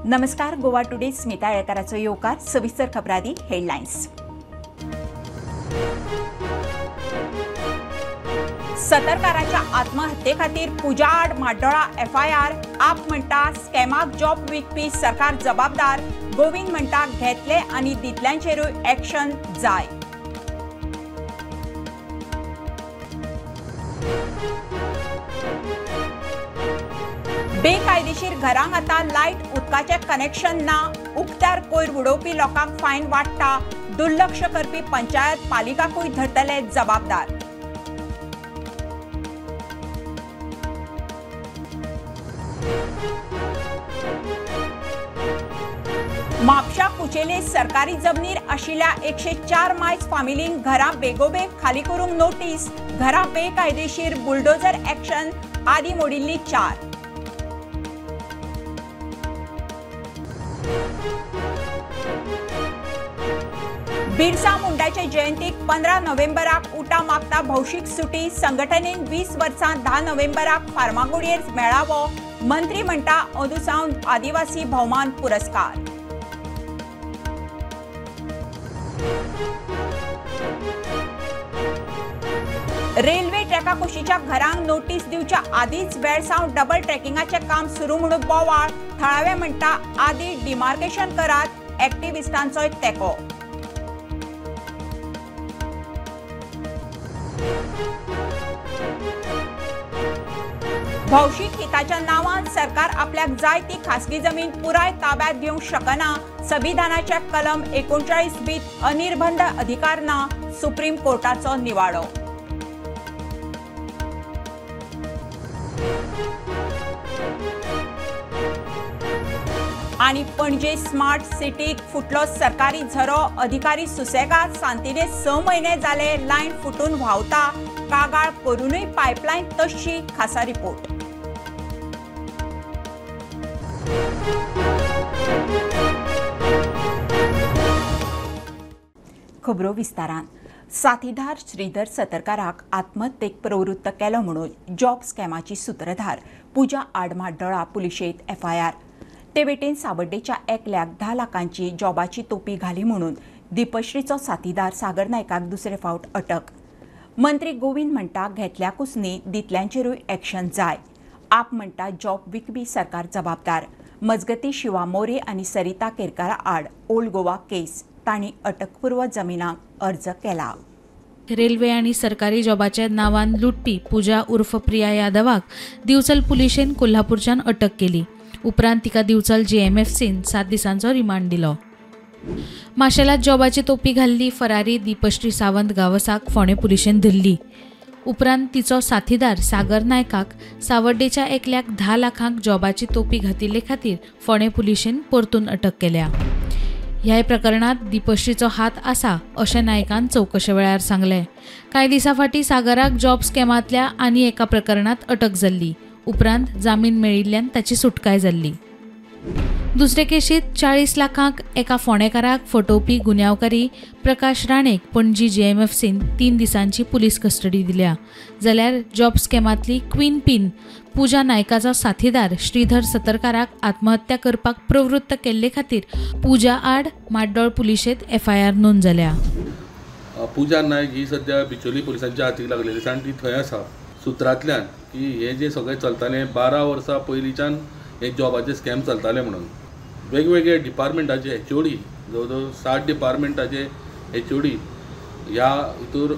नमस्कार, गोवा टुडे स्मिता येळकाराचो येवकार. सविस्तर खबरांनी हेडलायन्स. सतरकाराच्या आत्महत्ये खातीर पुजा आड म्हाड्डोळा एफआयआर. आप म्हणटा स्कॅमाक जॉब विकपी सरकार जबाबदार. गोविंद म्हणटा घेतले आनी दितल्यांचेरूय ऍक्शन जाय. बेकायदेशीर घरांक आतां लायट उदकाचें कनेक्शन ना. उक्त्यार कोयर उडोवपी लोकांक फायन वाडटा. दुर्लक्ष करपी पंचायत पालिकाकूय धरतले जबाबदार. म्हापशा कुचेले सरकारी जमनीर आशिल्ल्या 104 मायज फामिलींक घरां बेगोबेग खाली करूंक नोटीस. घरां बेकायदेशीर बुलडोझर ऍक्शन. आदी मोडिल्ली 4. बिरसा मुंडाचे जयंतीक 15 नोव्हेंबराक उटा मागता भौशीक सुटी. संघटनेन 20 वर्सां 10 नोव्हेंबराक फार्मागुडयेर मेळावो. मंत्री म्हणटा अंदू सावन आदिवासी भोवमान पुरस्कार. रेल्वे ट्रॅका कुशीच्या घरांक नोटीस दिवच्या आदींच वेळसांव डबल ट्रॅकिंगाचें काम सुरू म्हणून बोवाळ. थळावे म्हणटा आदी डिमार्केशन करात. ऍक्टिव्हिस्टांचोय तेंको. भौशीक हिताच्या नांवान सरकार आपल्याक जाय ती खासगी जमीन पुराय ताब्यात घेवंक शकना. संविधानाच्या कलम 39 बीत अनिर्बंध अधिकार ना. सुप्रीम कोर्टाचो निवाडो. आनी पणजे स्मार्ट सिटीक फुटलो सरकारी झरो. अधिकारी सुसेगाद. सांतिने 6 म्हयने जाले लायन फुटून व्हांवता. कागाळ करूनय पायपलायन तशी. खासा रिपोर्ट. खबरो विस्तारान. साथीदार श्रीधर सतरकाराक आत्महत्येक प्रवृत्त केलो म्हणून जॉब स्कॅमाची सूत्रधार पुजा आड म्हाड्डोळा पुलिशेंत एफआयआर. ते वटेन सावड्डेच्या एकल्याक 10 लाखांची जॉबाची तोपी घाली म्हणून दीपश्रीचो साथीदार सागर नायकाक दुसरे फावट अटक. मंत्री गोविंद म्हणटा घेतल्याकूच न्ही दितल्यांचेरूय ऍक्शन जाय. आप म्हणटा जॉब विकपी सरकार जबाबदार. मजगती शिवा मोरे आनी सरिता केरकारा आड ओल्ड गोवा केस. तांणी अटकपूर्व जमिनाक अर्ज केला. रेल्वे आनी सरकारी जॉबाच्या नांवान लुटपी पुजा उर्फ प्रिया यादवाक दिवचल पुलिशेन कोल्हापूरच्यान अटक केली. उपरांत तिका दिवचल जीएमएफसीन 7 दिसांचो रिमांड दिलो. माशेलात जॉबाची तोपी घाल्ली फरारी दीपश्री सावंत गावसाक फोंडें पुलिशेन धरली. उपरांत तिचो साथीदार सागर नायकाक सावड्डेच्या एकल्याक 10 लाखांक जॉबाची तोपी घातिल्ले खातीर फोंडें पुलिशेन परतून अटक केल्या. ह्याय प्रकरणात दीपश्रीचो हात आसा अशें नायकान चवकशे वेळार सांगलें. कांय दिसां फाटीं सागराक जॉब स्कॅमांतल्या आनी एका प्रकरणात अटक जाल्ली. उपरांत जामीन मेळिल्ल्यान ताची सुटकाय जाल्ली. दुसरे केशीत 40 लाखांक एका फोंडेकाराक फटोवपी गुन्यांवकारी प्रकाश राणेक पणजी जीएमएफसीन 3 दिसांची पुलीस कस्टडी दिल्या. जाल्यार जॉब स्कॅमांतली क्वीन पिन पुजा नायकाचो साथीदार श्रीधर सतरकाराक आत्महत्या करपाक प्रवृत्त केल्ले खातीर पुजा आड म्हाड्डोळ पुलिशेंत एफआयआर नोंद जाल्या. पुजा नायक ही सद्या बिचोली पुलिसांच्या हातीक लागलेली आसा आनी ती थंय आसा. सुत्रांतल्यान की हे जे सगळें चलतालें 12 वर्सां पयलींच्यान हे जॉबाचे स्कॅम चलताले म्हणून वेगवेगळे डिपार्टमेंटाचे एचओडी जवळ जवळ 60 डिपार्टमेंटाचे एचओडी ह्या हितूर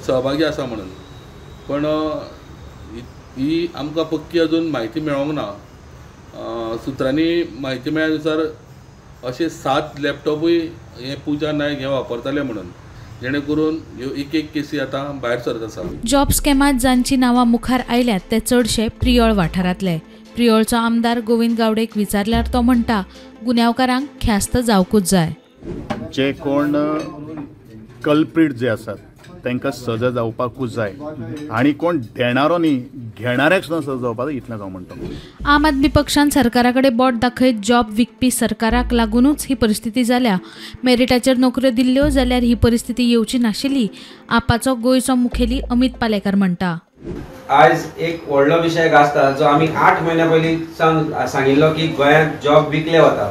सहभागी आसा म्हणून. पण ही आमकां पक्की अजून म्हायती मेळोंक ना. सुत्रांनी म्हायती मेळ्ळ्या नुसार अशे 7 लॅपटॉपूय हे पुजा नायक हे वापरताले म्हणून, जेणे करून ह्यो एक एक केसी आतां भायर सरत आसा. जॉब स्कॅमांत जांची नांवां मुखार आयल्यात ते चडशे प्रियोळ वाठारांतले. प्रियोळचो आमदार गोविंद गावडेक विचारल्यार तो म्हणटा गुन्यांवकारांक ख्यास्त जावकूच जाय. जे कोण कल्प्रीट जे आसात तांकां सजा जावपाकूच जाय आनी कोण देणारो न्ही घेणाऱ्याक सुद्दां सजा जावपाक जाय इतलेंच हांव म्हणटा. आम आदमी पक्षान सरकारा कडेन बोट दाखयत जॉब विकपी सरकाराक लागुनूच ही परिस्थिती जाल्या. मेरिटाचेर नोकऱ्यो दिल्ल्यो जाल्यार ही परिस्थिती येवची नाशिल्ली, आपाचो गोंयचो मुखेली अमित पालेकार म्हणटा. आयज एक व्हडलो विशय गाजता जो आमी 8 म्हयन्या पयलीं सांगिल्लो की गोंयांत जॉब विकले वता।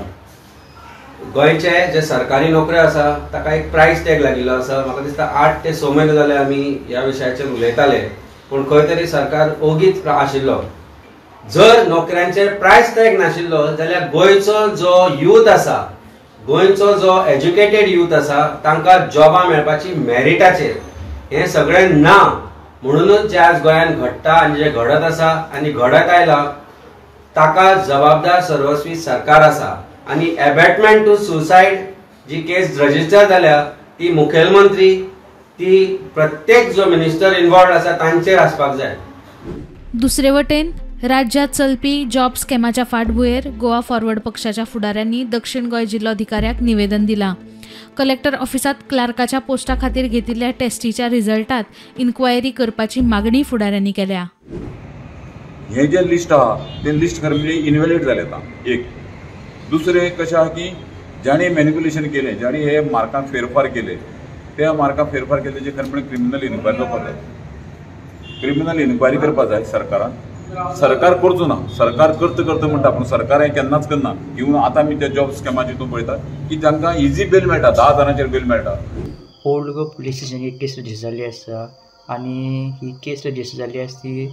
गोंयचे जे सरकारी नोकऱ्यो आसा ताका एक प्रायस टॅग लागिल्लो आसा। म्हाका दिसता 8 ते 6 म्हयने जाले आमी ह्या विशयाचेर उलयताले, पूण खंय तरी सरकार ओगीच आशिल्लो। जर नोकऱ्यांचेर प्रायस टॅग नाशिल्लो जाल्यार गोंयचो जो यूथ आसा, गोंयचो जो एज्युकेटेड यूथ आसा तांकां जॉबां मेळपाची मेरिटाचेर हें सगळें ना, म्हणूनच जे आज गोंयांत घडटा आनी जे घडत आसा आनी घडत आयला ताका जबाबदार सर्वस्वी सरकार आसा। आनी एबेटमेंट टू सुसायड जी केस रजिस्टर जाल्या ती मुखेलमंत्री, ती प्रत्येक जो मिनिस्टर इन्वॉल्व आसा तांचेर आसपाक जाय। दुसरे वटेन राज्यात चलपी जॉब स्कॅमाच्या फाटभुंयेर गोवा फॉरवर्ड पक्षाच्या फुडाऱ्यांनी दक्षिण गोंय जिल्लोधिकाऱ्याक निवेदन दिलां। कलेक्टर ऑफिसात क्लार्काच्या पोस्टा खातीर घेतिल्ल्या टेस्टीच्या रिझल्टात इन्क्वायरी करपाची मागणी फुडाऱ्यांनी केल्या। हे जे लिस्ट आहा ते लिस्ट खरें म्हणजे इनव्हॅलिड जालें आतां एक। दुसरें कशें आहा की जाणी मॅनिप्युलेशन केलें, जाणी हे मार्कांत फेरफार केले, त्या मार्कांत फेरफार केले तेजे खरें म्हणजे क्रिमिनल इन्क्वायरी जावपाक जाय। क्रिमिनल इन्क्वायरी करपाक जाय सरकारान। सरकार करचो ना, सरकार करता करता म्हणटा, पूण सरकार हें केन्नाच करना। इवन आतां आमी त्या जॉब स्कॅमाचे हितून पळयता की तांकां इजी बेल मेळटा, 10 हजारांचेर बेल मेळटा। ओल्ड गोवा पुलीस स्टेशन एक केस रजिस्टर जाल्ली आसा आनी ही केस रजिस्टर जाल्ली आसा ती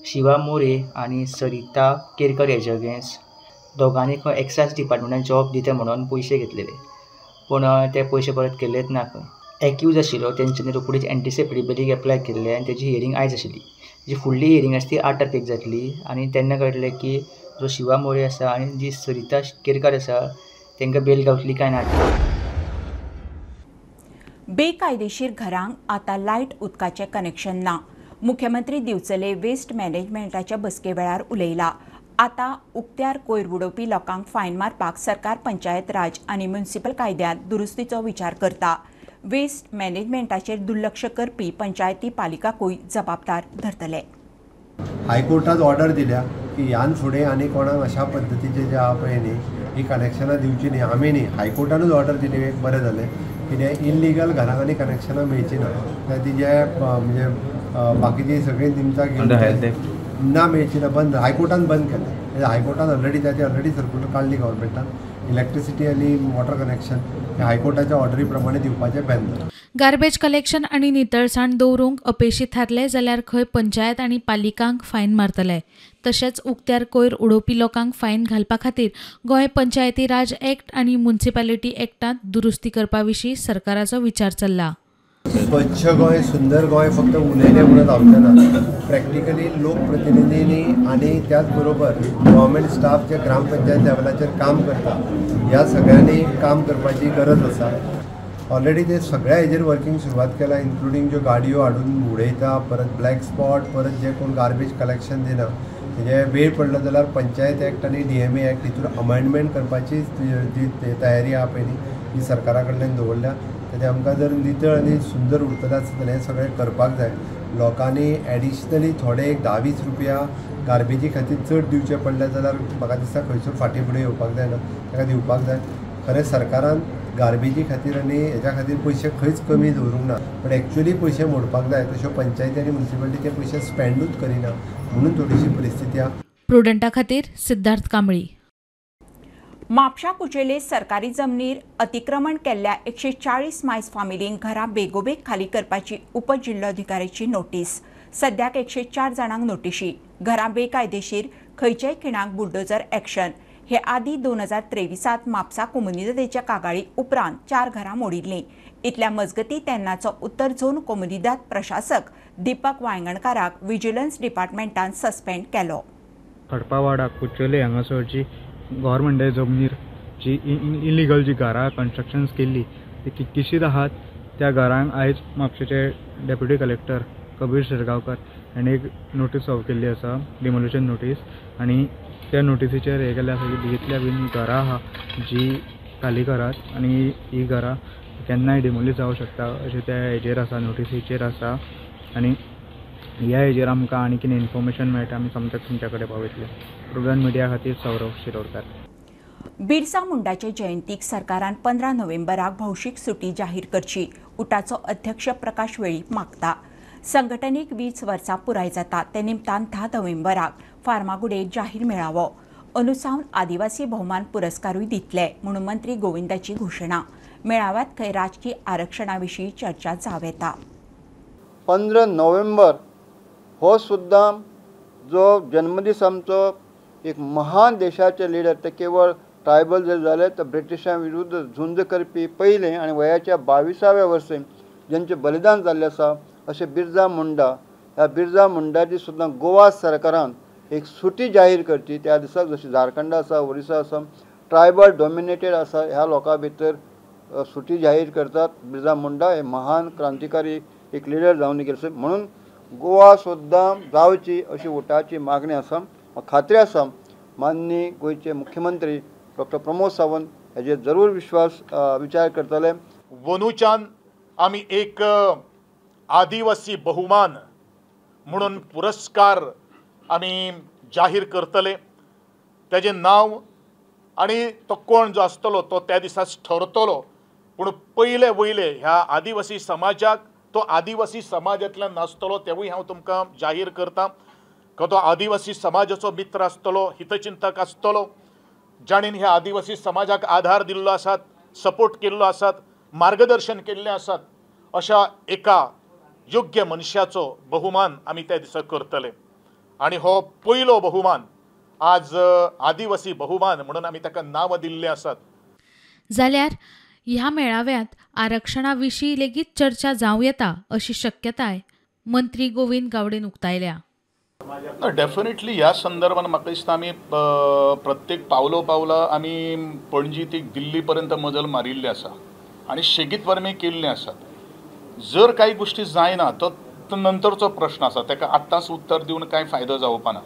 शिवा मोरे आनी सरिता केरकर हेजे अगेन्स्ट। दोगांनी खंय एक्सायज डिपार्टमेंटान जॉब दिता म्हणून पयशे घेतलेले, पूण ते पयशे परत केल्लेच ना। खंय एक्यूज आशिल्लो तेंच्यांनी रोखडीच एंटीसिपेटरी बेलीक एप्लाय केल्लें आनी तेजी हियरींग आयज आशिल्ली। जी फुडली हियरींग आसा ती 8 तारखेक जातली आनी तेन्ना कळटलें की जो शिवा मोरे आसा आनी जी सरिता केरकर आसा तांकां बेल गावतली काय ना। बेकायदेशीर घरांक आतां लायट उदकाचें कनेक्शन ना। मुख्यमंत्री दिवचले वेस्ट मॅनेजमेंटाच्या बसके वेळार उलयला। आतां उक्त्यार कोयर उडोवपी लोकांक फायन मारपाक सरकार पंचायत राज आनी म्युनिसिपल कायद्यांत दुरुस्तीचो विचार करता। वेस्ट मॅनेजमेंटाचेर दुर्लक्ष करपी पंचायती पालिकाकूय जबाबदार धरतले। हायकोर्टात ऑर्डर दिल्या की ह्यान फुडें आनी कोणाक अशा पद्दतीचे जे आहा पळय न्ही ही कनेक्शनां दिवची न्ही। आमी न्ही, हायकोर्टानूच ऑर्डर दिली, एक बरें जालें कितें इलिगल घरांक आनी कनेक्शनां मेळची ना। ती जे म्हणजे बाकीची सगळीं निमतां घेवन ना मेळची ना, बंद हायकोर्टान बंद केलें। हायकोर्टान ऑलरेडी ताची ऑलरेडी सर्कुलर काडली गव्हर्मेंटान, इलेक्ट्रिसिटी आनी वॉटर कनेक्शन हे हायकोर्टाच्या ऑर्डरी प्रमाणे दिवपाचें बॅन जालां। गार्बेज कलेक्शन आनी नितळसाण दवरूंक अपेशी थारले जाल्यार खंय पंचायत आनी पालिकांक फायन मारतले। तशेंच उक्त्यार कोयर उडोवपी लोकांक फायन घालपा खातीर गोंय पंचायती राज एक्ट आनी म्युनिसिपालिटी एक्टांत दुरुस्ती करपा विशीं सरकाराचो विचार चल्ला। स्वच्छ गोंय सुंदर गोंय फक्त उलयलें म्हणून जावचें ना, प्रॅक्टिकली लोकप्रतिनिधींनी आनी त्याच बरोबर गव्हर्मेंट स्टाफ जे ग्रामपंचायत लेवलाचेर काम करता ह्या सगळ्यांनी काम करपाची गरज आसा। ऑलरेडी ते सगळ्या हेजेर वर्किंग सुरवात केला, इन्क्लुडींग ज्यो गाडयो हाडून उडयता, परत ब्लॅक स्पॉट, परत जे कोण गार्बेज कलेक्शन दिना तेजे वेळ पडलो जाल्यार पंचायत एक्ट आनी DMA act हितून अमेंडमेंट करपाची जी तयारी आहा पळय न्ही ही सरकारा कडल्यान दवरल्या। तेजें आमकां जर नितळ आनी सुंदर उरतलें आसत जाल्यार हें सगळें करपाक जाय। लोकांनी एडिशनली थोडे एक 10-20 रुपया गार्बेजी खातीर चड दिवचे पडले जाल्यार म्हाका दिसता खंयसर फाटीं फुडें येवपाक जायना, ताका दिवपाक जाय। खरें सरकारान गार्बेजी खातीर आनी हेज्या खातीर पयशे खंयच कमी दवरूंक ना, पण एक्चुअली पयशे मोडपाक जाय। तश्यो पंचायती आनी म्युनिसिपालिटी ते पयशे स्पेंडूच करिना म्हणून थोडीशी परिस्थिती आहा। प्रुडंटा खातीर सिद्धार्थ कांबळी। म्हापशा कुचेले सरकारी जमनीर अतिक्रमण केल्ल्या 140 मायज फामिलींक घरां बेगोबेग खाली करपाची उपजिल्लोधिकाऱ्याची नोटीस। सद्याक 104 जाणांक नोटिशी। घरां बेकायदेशीर, खंयच्याय खिणाक बुलडोजर एक्शन। हे आदी 2023 म्हापसा कोमुनिदादेच्या कागाळी उपरांत 4 घरां मोडिल्लीं। इतल्या मजगती तेन्नाचो उत्तर झोन कोमुनिदाद प्रशासक दीपक वायंगणकाराक विजिलन्स डिपार्टमेंटान सस्पेंड केलो। खडपावाडा कुचोले हांगासर जी गव्हर्मेंटा जमनीर जी इलिगल जी घरां कन्स्ट्रक्शन्स केल्ली ती कितकीशीच आहात। त्या घरांक आयज म्हापशेचे डेप्युटी कलेक्टर कबीर शिरगांवकर हांणी एक नोटीस सर्व केल्ली आसा, डिमोलिशन नोटीस। आनी त्या नोटिसीचेर हें केल्लें आसा की जितल्या बीन घरां आहा जी खाली करात आनी ही घरां केन्नाय डिमोलीश जावंक शकता अशें त्या हेजेर आसा, नोटिसीचेर आसा। आनी ह्या हेजेर आमकां आनी कितें इन्फॉर्मेशन मेळटा आमी समजाक तुमच्या कडेन पावयतले। प्रुडंट मिडिया खातीर सौरव शिरोडकर। बिरसा मुंडाचे जयंतीक सरकारान 15 नोव्हेंबराक भौशीक सुटी जाहीर करची, उटाचो अध्यक्ष प्रकाश वेळीप मागता। संघटनेक 20 वर्सां पुराय जाता ते निमतान 10 नोव्हेंबराक फार्मागुडे जाहीर मेळावो. अनुसावन आदिवासी भोवमान पुरस्कारूय दितले म्हणून मंत्री गोविंदाची घोशणा. मेळाव्यात खंय राजकी आरक्षणा विशीं चर्चा जावं येता. 15 नोव्हेंबर हो सुद्दां जो जन्मदीस आमचो एक महान देशाचे लिडर, ते केवळ ट्रायबल जर जाले तर ब्रिटिशां विरुद्ध झुंज करपी पयले आनी वयाच्या 22व्या वर्से जेंचें बलिदान जाल्लें आसा अशें बिरजा मुंडा. ह्या बिरजा मुंडाची सुद्दां गोवा सरकारान एक सुटी जाहीर करची त्या दिसा, जशी झारखंड आसा, ओरिसा आसा, ट्रायबल डॉमिनेटेड आसा ह्या लोकां भितर सुटी जाहीर करतात. बिरजा मुंडा हे महान क्रांतिकारी एक लिडर जावन गेले म्हणून गोवा सुद्दां जावची अशी वोटाची मागणी आसा. खात्री आसा माननीय गोंयचे मुख्यमंत्री डॉक्टर प्रमोद सावंत हेजेर जरूर विश्वास विचार करतले. वनूच्यान आमी एक आदिवासी बहुमान म्हणून पुरस्कार आमी जाहीर करतले. तेजें नांव आनी तो कोण जो आसतलो तो त्या दिसाच ठरतलो. पूण पयले वयले ह्या आदिवासी समाजाक तो आदिवासी समाजांतल्यान नासतलो तेवूय हांव तुमकां जाहीर करता. तो आदिवासी समाजाचो मित्र आसतलो, हितचिंतक आसतलो, जाणेन ह्या आदिवासी समाजाक आधार दिल्लो आसात, सपोर्ट केल्लो आसात, मार्गदर्शन केल्लें आसात, अशा एका योग्य मनशाचो बहुमान आमी त्या दिसा करतले. आनी हो पयलो बहुमान आज आदिवासी बहुमान म्हणून आमी ताका नांव दिल्लें आसात. जाल्यार ह्या मेळाव्यांत आरक्षणा विशीं लेगीत चर्चा जावं येता अशी शक्यताय मंत्री गोविंद गावडेन उक्तायल्या. डेफिनेटली ह्या संदर्भात म्हाका दिसता आमी प्रत्येक पावलो पावला आमी पणजी ती दिल्ली पर्यंत मजल मारिल्ली आसा आनी शेगीत वर्मी केल्ली आसात. जर काही गोष्टी जायना तो नंतरचो प्रश्न आसा, ताका आत्ताच उत्तर दिवन कांय फायदो जावपा ना.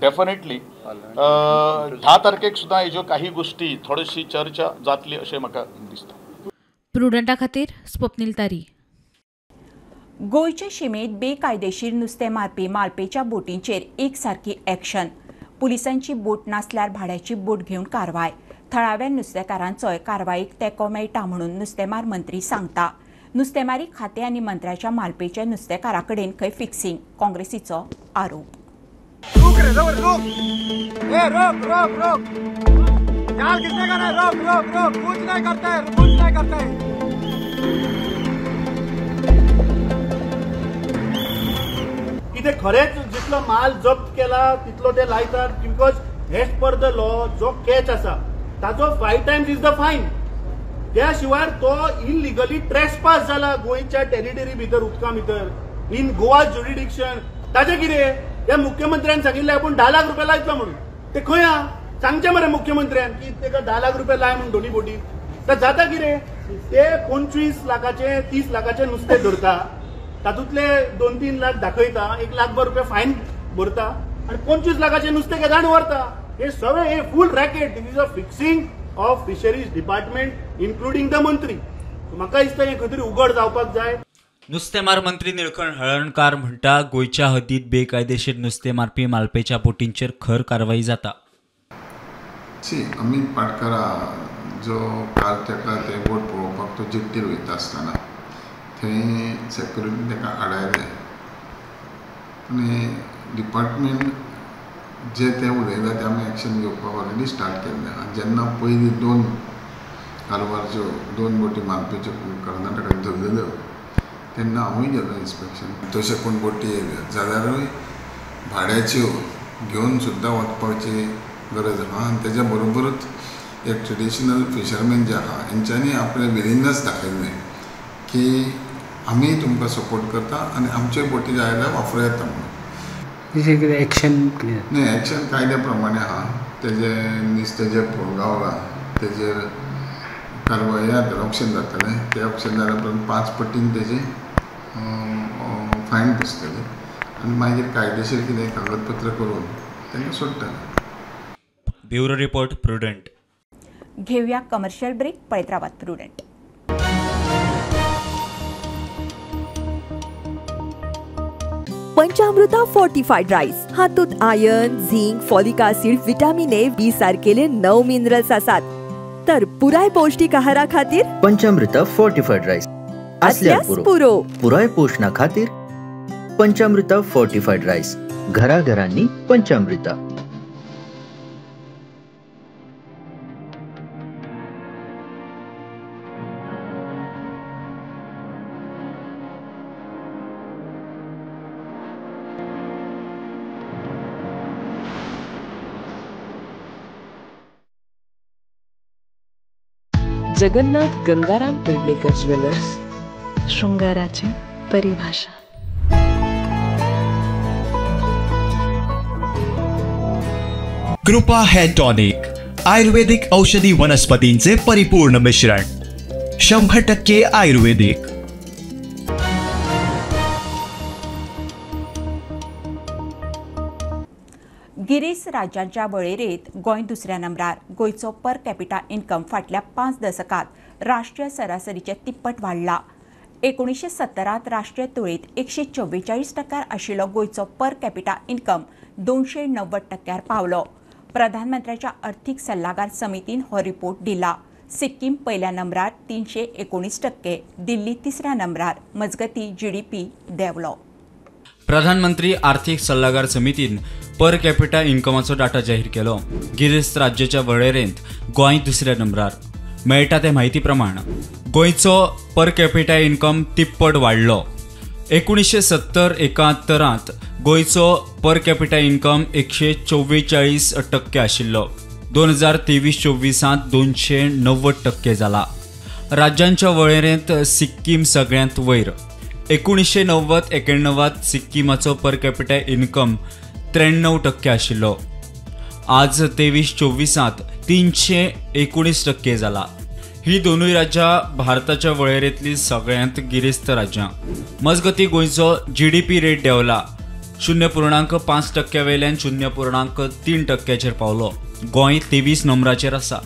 डेफिनेटली 10 तारखेक सुद्दां हेज्यो काही गोष्टी थोडीशी चर्चा जातली अशें म्हाका दिसता. प्रुडंटा खातीर स्वप्नील तारी. गोंयचे शिमेत बेकायदेशीर नुस्तें मारपी मालपेच्या बोटींचेर एक सारकी एक्शन. पुलिसांची बोट नासल्यार भाड्याची बोट घेवन कारवाय. थळाव्या नुस्तेकारांचोय कारवायेक तेंको मेळटा म्हणून नुस्तेमार मंत्री सांगता. नुस्तेमारी खातें आनी मंत्र्याच्या मालपेच्या नुस्तेकारा कडेन खंय फिक्सिंग, काँग्रेसीचो आरोप. रोक रे रोक रोक ए रोक रोक रोक जाल किसने करना है? रोक रोक रोक कुछ नहीं करता है, कुछ नहीं करता है. कितें खरेंच जितलो माल जप्त केला तितलो ते लायतात, because as per the law जो कॅच आसा ताचो 5 टायम्स is the fine. त्या शिवाय तो इलिगली ट्रेसपास जाला गोंयच्या टेरिटरी भितर, उदका भितर, इन गोवा ज्युरिडिक्शन. ताचें कितें त्या मुख्यमंत्र्यान सांगिल्लें आपूण 10 लाख रुपया लायतलो म्हणून, ते खंय आहा सांगचें मरे मुख्यमंत्र्यान की ताका 10 लाख रुपया लाय म्हणून दोनी बोटी. तर जाता कितें ते 25 लाखाचे 30 लाखाचे नुस्तें धरता, तातूंतले 2-3 लाख दाखयता, 1 लाख रुपया फायन भरता आनी 25 लाखाचे नुस्तें घेता आनी व्हरता. हे सगळें हे full racket. This is a fixing of fisheries department including the मंत्री. म्हाका दिसता हें खंय तरी उगड जावपाक जाय. नुस्तेमार मंत्री निळकंठ हळर्णकार म्हणटा गोंयच्या हद्दीत बेकायदेशीर नुस्तें मारपी मालपेच्या बोटींचेर खर कारवाई जाता. सी अमीत पाटकरा जो काल ताका ते बोट पळोवपाक तो जेट्टीर वयता आसतना थंय सेक्युरिटी ताका आडायलें आनी डिपार्टमेंट जे ते उलयला ते आमी एक्शन घेवपाक ऑलरेडी स्टार्ट केल्लें. आनी जेन्ना पयलीं 2 कारवारच्यो 2 बोटी मालपेच्यो कर्नाटकाक धरलेल्यो तेन्ना हांवूय गेलो इन्स्पेक्शन. तशें कोण बोटी येयल्यो जाल्यारूय भाड्याच्यो घेवन सुद्दां वचपाची गरज आहा. आनी तेज्या बरोबरूच एक ट्रेडिशनल फिशरमॅन जे आहा हेंच्यांनी आपलें विलिंगनेस दाखयल्लें की आमी तुमकां सपोर्ट करता आनी आमच्यो बोटी जाय जाल्यार वापरूं येता म्हणून. एक्शन न्ही, एक्शन कायद्या प्रमाणे आहा. तेजें नुस्तें जें गावलां तेजेर कारवाय जातलें, ऑक्शन जातलें. तें ऑक्शन जाल्या उपरांत 5 पटीन तेजी फायन बसतली आनी मागीर कायदेशीर कितें कागदपत्र करून तांकां सोडटले. Bureau report, Prudent. घेऊया कमर्शियल ब्रेक. पळयत रावात प्रुडंट. पंचामृता फोर्टिफाईड राईस हातूंत iron, zinc, folic acid, vitamin A, B सारकेले 9 minerals आसात. तर पुराय पौष्टिक आहारा खातीर पंचामृता फोर्टिफाईड राईस आसल्यार पुरो, पुराय पोषणा खातीर पंचामृता फोर्टिफाईड राईस, घराघरांनी पंचामृता। जगन्नाथ गंगाराम पेडणेकर ज्वेलर्स, शृंगाराची परिभाषा। कृपा हेअर टॉनिक, आयुर्वेदिक औषधी वनस्पतींचे परिपूर्ण मिश्रण, 100% आयुर्वेदिक। गिरीस राज्यांच्या वळेरेंत गोंय दुसऱ्या नंबरार। गोंयचो पर कॅपिटा इन्कम फाटल्या 5 दशकांत राष्ट्रीय सरासरीचे तिप्पट वाडला। 1970 राष्ट्रीय तुळेंत 144% आशिल्लो गोंयचो पर कॅपिटा इन्कम 290% पावलो। प्रधानमंत्र्याच्या अर्थीक सल्लागार समितीन हो रिपोर्ट दिला। सिक्कीम पयल्या नंबरार 319%, दिल्ली तिसऱ्या नंबरार। मजगती जीडीपी देंवलो। प्रधानमंत्री आर्थिक सल्लागार समितीन पर कॅपिटा इन्कमाचो डाटा जाहीर केलो। गिरेस्त राज्याच्या वळेरेंत गोंय दुसऱ्या नंबरार। मेळटा ते म्हायती प्रमाण गोंयचो पर कॅपिटा इन्कम तिप्पट वाडलो। 1970-71 गोंयचो पर कॅपिटा इन्कम 144% आशिल्लो। 2023-24 290% जाला। राज्यांच्या वळेरेंत सिक्कीम सगळ्यांत वयर। 1990-91 सिक्कीमाचो पर कॅपिटा इन्कम 93% आशिल्लो। आज 23-24 319% जाला। ही दोनूय राज्यां भारताच्या वळेरेंतली सगळ्यांत गिरेस्त राज्यां। मजगती गोंयचो जीडीपी रेट देंवला। 0.5% वयल्यान 0.3% पावलो। गोंय 23 नंबराचेर आसा।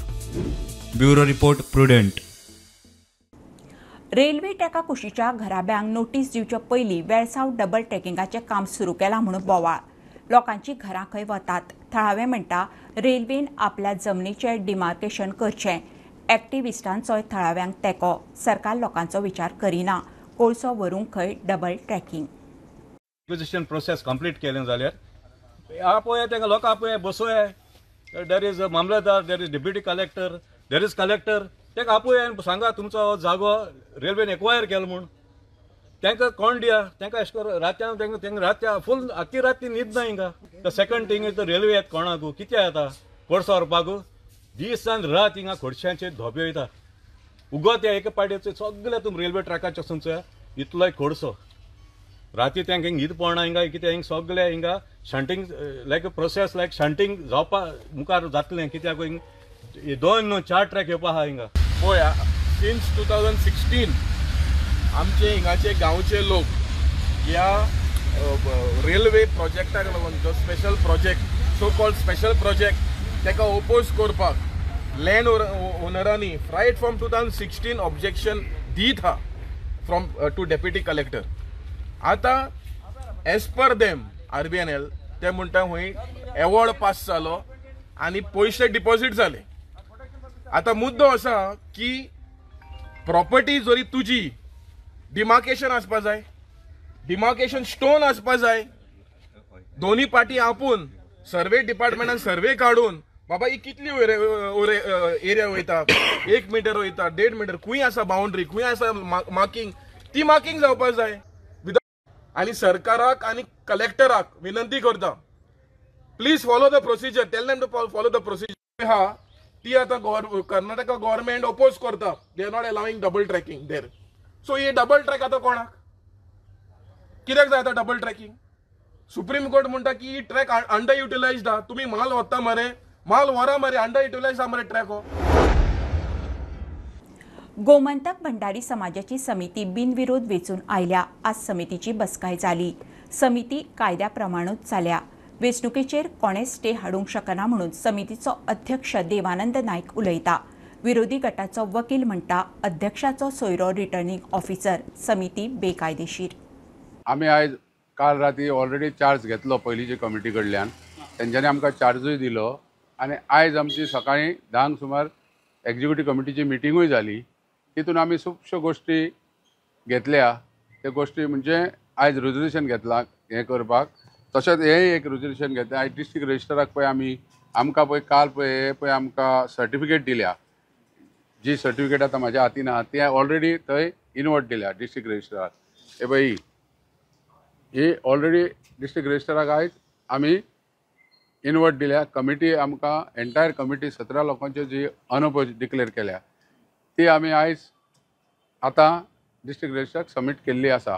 Bureau report, Prudent. Railway ट्रॅका कुशीच्या घराब्यांक नोटीस दिवचे पयलीं वेळसांव डबल ट्रॅकिंगाचें काम सुरू केलां म्हणून बोवाळ। लोकांची घरां खंय वतात। थळावे म्हणटा रेल्वेन आपल्या जमनीचें डिमार्केशन करचें। एक्टिविस्टांचोय थळाव्यांक तेंको। सरकार लोकांचो विचार करिना। कोळसो व्हरूंक खंय double tracking. Acquisition process complete केलें जाल्यार आपोया तांकां, लोकां आपोया, बसोया। There is mamlatdar, there is deputy collector, there is collector. तांकां आपोया आनी सांगा तुमचो जागो रेल्वेन एक्वायर केलो म्हूण। तांकां कोण दिया तांकां अशें करून रातच्यान तांकां रातच्या फूल आख्खी रात ती न्हीद ना हिंगा। The second thing is the railway येता कोणाकू कित्याक येता कोळसो व्हरपाकू। दीस आनी रात हिंगा खोडश्यांचे धोबे वयता। उगत ह्या एका पाड्याचो सगळे तुम रेल्वे ट्रॅकाचे वचून चोया इतलोय कोळसो। राती तांकां न्हीद पडना हिंगा कित्याक हिंगा सगळे हिंगा shunting like a process like shunting जावपा मुखार जातलें कित्याक हिंगा 2 न्हू 4 ट्रॅक येवपा आहा हिंगा। पळया सिन्स 2016 आमचे हिंगाचे गांवचे लोक ह्या रेल्वे प्रोजेक्टाक लागून जो special project, so called special project, ताका ओपोज करपाक लँड ओनरांनी रायट फ्रॉम 2016 ऑब्जेक्शन दीत हा फ्रॉम टू डेप्युटी कलेक्टर। आतां एज पर देम RBNL ते म्हणटा खंय एवॉर्ड पास जालो आनी पयशे डिपॉजीट जाले। आतां मुद्दो आसा की प्रॉपर्टी जरी तुजी डिमार्केशन आसपा जाय, डिमार्केशन स्टोन आसपा जाय। दोनी पार्टी आपून सर्वे डिपार्टमेंटान सर्वे काडून बाबा ही कितली एरिया वयता, 1 मिटर वयता, 1.5 मिटर, खंय आसा बाउंड्री, खंय आसा मार्किंग, ती मार्किंग जावपा जाय। आनी सरकाराक आनी कलेक्टराक विनंती करता, please follow the procedure, tell them to follow the procedure. हा ती आतां कर्नाटका गव्हर्मेंट ओपोज करता, they are not allowing double tracking there. So hey double track आतां कोणाक कित्याक जाय आतां डबल ट्रॅकिंग? सुप्रीम कोर्ट म्हणटा की ही ट्रॅक अंडर युटिलायज्ड आहा, तुमी माल व्हरता मरे, माल व्हरा मरे, अंडर युटिलायज्ड आहा मरे ट्रॅक हो। गोमंतक भंडारी समाजाची समिती बिनविरोध वेंचून आयल्या। आज समितीची बसकाय जाली। समिती कायद्या प्रमाणूच जाल्या। वेंचणुकेचेर कोणेच स्टे हाडूंक शकना म्हणून समितीचो अध्यक्ष देवानंद नायक उलयता। विरोधी गटाचो वकील म्हणटा अध्यक्षाचो सोयरो रिटर्निंग ऑफिसर, समिती बेकायदेशीर। आमी आयज काल राती ऑलरेडी चार्ज घेतलो पयलींचे कमिटी कडल्यान, तेंच्यांनी आमकां चार्जूय दिलो आनी आयज आमची सकाळीं 10 सुमार एक्झिक्युटीव कमिटीची मिटिंगूय जाली। तितून आमी खुबश्यो गोश्टी घेतल्या। त्यो गोश्टी म्हणजे आयज रेजोल्युशन घेतलां हें करपाक. तशेंच हेंय एक रेजोल्युशन घेतलें आयज डिस्ट्रिक्ट रजिस्टराक पळय आमी आमकां पळय काल पळय हे पळय आमकां सर्टिफिकेट दिल्या, जी सर्टिफिकेट आतां म्हाज्या हातीन आहा ती ऑलरेडी थंय इनवर्ट दिल्या डिस्ट्रिक्ट रजिस्टराक. हे पळय ही ऑलरेडी डिस्ट्रिक्ट रजिस्टराक आयज आमी इनवर्ट दिल्या. कमिटी आमकां एंटायर कमिटी 17 लोकांच्यो जी अनअपोज डिक्लेअर केल्या ती आमी आयज आतां डिस्ट्रिक्ट रजिस्टराक सबमीट केल्ली आसा.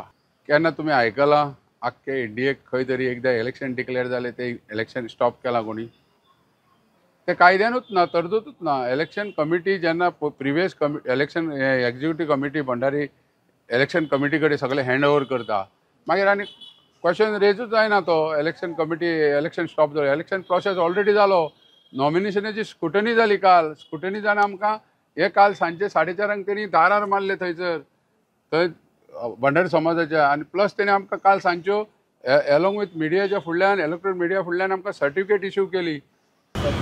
केन्ना तुमी आयकलां आख्खे इंडियेक खंय तरी एकदां इलेक्शन डिक्लेअर जालें तें इलेक्शन स्टॉप केलां कोणी? तें कायद्यानूच ना, तरतुदूच ना. इलेक्शन कमिटी जेन्ना previous election executive committee Bhandari election committee कडेन सगळें हँड ओवर करता, मागीर आनी क्वेश्चन रेजूच जायना तो इलेक्शन कमिटी इलेक्शन स्टॉप जालो. इलेक्शन प्रोसेस ऑलरेडी जालो, नॉमिनेशनाची स्क्रुटनी जाली काल. स्क्रुटनी जावन आमकां हे काल सांजचे 4:30 तेणी दारार मारले थंयसर थंय भंडारी समाजाच्या, आनी प्लस तेणी आमकां काल सांजच्यो एलोंग विथ मिडियाच्या फुडल्यान इलेक्ट्रॉनिक मिडिया फुडल्यान आमकां सर्टिफिकेट इश्यू केली.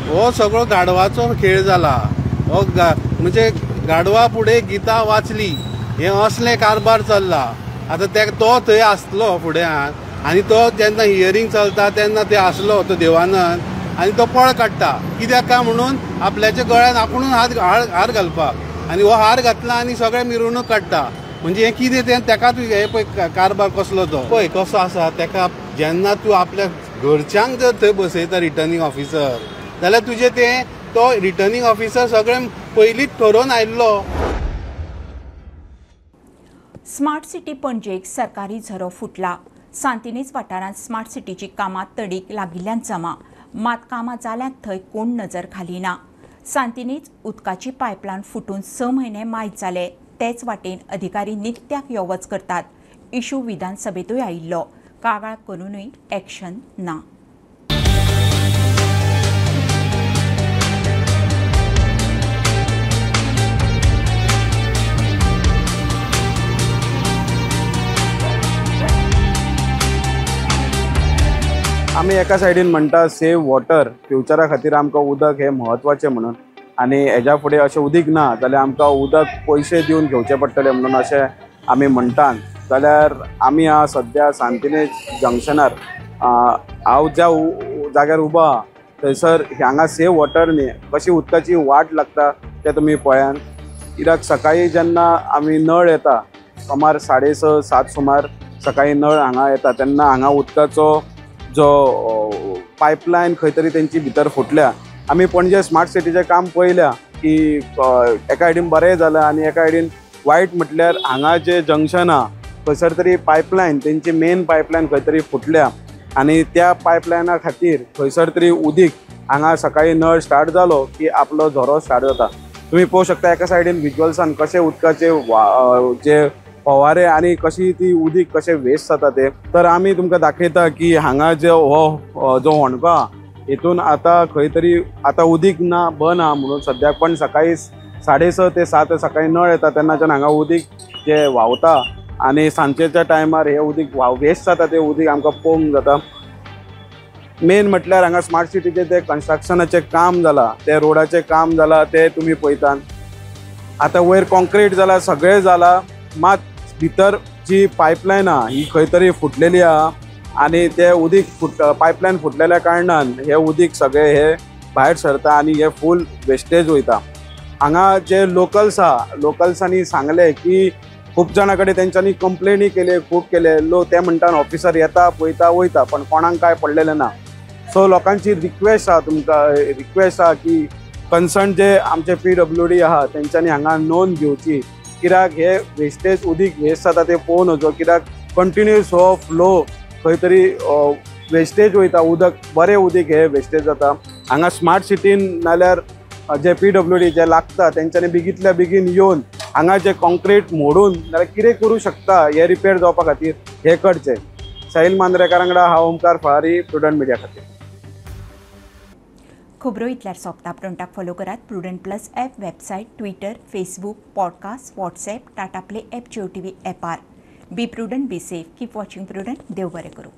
हो सगळो गाडवाचो खेळ जाला. हो म्हणजे गाडवा फुडें गीता वाचली हे असले कारभार चल्ला. आतां तो थंय आसलो फुड्यान आनी तो जेन्ना हियरींग चलता तेन्ना ते आसलो तो देवानंद आनी तो पळ काडटा कित्याक काय म्हणून आपल्याच्या गळ्यान आपुणून हार घालपाक, आनी हो हार घातला आनी सगळे मिरवणूक काडटा. म्हणजे हें कितें तें तेकाच हे पळय कारभार कसलो तो पळय कसो आसा. तेका जेन्ना तूं आपल्या घरच्यांक जर थंय बसयता रिटर्निंग ऑफिसर जाल्यार तुजें तें तो रिटर्निंग ऑफिसर सगळें पयलींच ठरोवन आयिल्लो. स्मार्ट सिटी पणजेक सरकारी झरो फुटला. सांतिनेज वाठारांत स्मार्ट सिटीची कामां तडीक लागिल्ल्यान जमा, मात कामां जाल्यांत थंय कोण नजर घालिना. सांतिनेज उदकाची पायपलायन फुटून 6 म्हयने मायज जाले. तेच वाटेन अधिकारी नित्याक यो वच करतात. इशू विधानसभेंतूय आयिल्लो. कागाळ करूनय एक्शन ना. आमी एका सायडीन म्हणटा सेव वॉटर, फ्युचरा खातीर आमकां उदक हें म्हत्वाचें म्हणून, आनी हेज्या फुडें अशें उदीक ना जाल्यार आमकां उदक पयशे दिवन घेवचें पडटलें म्हणून अशें आमी म्हणटात. जाल्यार आमी आहा सद्या सांतिनेज जंक्शनार. हांव ज्या जाग्यार उबो आहा थंयसर हांगा सेव वॉटर न्ही, कशी उदकाची वाट लागता तें तुमी पळयात. कित्याक सकाळीं जेन्ना आमी नळ येता सुमार 6:30 7 सुमार सकाळीं नळ हांगा येता तेन्ना हांगा उदकाचो जो पायपलायन खंय तरी तेंची भितर फुटल्या. आमी पणजे स्मार्ट सिटीचें काम पळयल्या की एका सायडीन बरें जालां आनी एका सायडीन वायट. म्हटल्यार हांगा जें जंक्शन आहा खंयसर तरी पायपलायन तेंची मेन पायपलायन खंय तरी फुटल्या आनी त्या पायपलायना खातीर खंयसर तरी उदीक हांगा सकाळीं नळ स्टार्ट जालो की आपलो झरो स्टार्ट जाता. तुमी पळोवंक शकता एका सायडीन विज्युअल्सान कशें उदकाचे जे फवारे आनी कशी ती उदीक कशें वेस्ट जाता ते. तर आमी तुमकां दाखयता की हांगा जे हो जो होंडको आहा हितून आतां खंय तरी आतां उदीक ना बंद आहा म्हणून सद्याक, पण सकाळीं 6:30 ते 7 सकाळीं नळ येता तेन्नाच्यान हांगा उदीक जें व्हांवता आनी सांजेच्या टायमार हें उदीक वेस्ट जाता तें उदीक आमकां पळोवंक जाता. मेन म्हटल्यार हांगा स्मार्ट सिटीचें तें कन्स्ट्रक्शनाचें काम जालां, तें रोडाचें काम जालां तें तुमी पळयतात. आतां वयर कॉन्क्रीट जालां, सगळें जालां, मात भितर जी पायपलायन आहा ही खंय तरी फुटलेली आहा आनी तें उदीक पायपलायन फुटलेल्या कारणान हें उदीक सगळें हें भायर सरता आनी हें फूल वेस्टेज वयता. हांगा जे लोकल्स आहा लोकल्सांनी सांगलें की खूब जाणां कडेन तेंच्यांनी कंप्लेनी केले, खूब केले. लोक ते म्हणटात ऑफिसर येता पळयता वयता, पण कोणाक कांय पडलेलें ना. सो लोकांची रिक्वेस्ट आहा, तुमकां रिक्वेस्ट आहा की कन्सर्न जे आमचे PWD आहा तेंच्यांनी हांगा नोंद घेवची. कित्याक हे वेस्टेज उदीक वेस्ट जाता ते पळोवन वचो. कित्याक कंटिन्युअस हो फ्लो खंय तरी वेस्टेज वयता, उदक बरें उदीक हे वेस्टेज जाता. हांगा स्मार्ट सिटीन नाल्यार जे PWD जे लागता तेंच्यांनी बेगींतल्या बेगीन येवन हांगा जे कॉन्क्रीट मोडून नाल्यार कितें करूं शकता हे रिपेर जावपा खातीर हें करचें. साहिल मांद्रेकार वांगडा हांव ओमकार फळारी, प्रुडंट मिडिया खातीर. खबरो इतल्यार सोंपता. प्रुडंटाक फॉलो करात Prudent plus app, website, Twitter, Facebook, podcast, WhatsApp, Tata Play app, Jio TV ॲपार. Be prudent, be safe, keep watching Prudent. देव बरें करूं.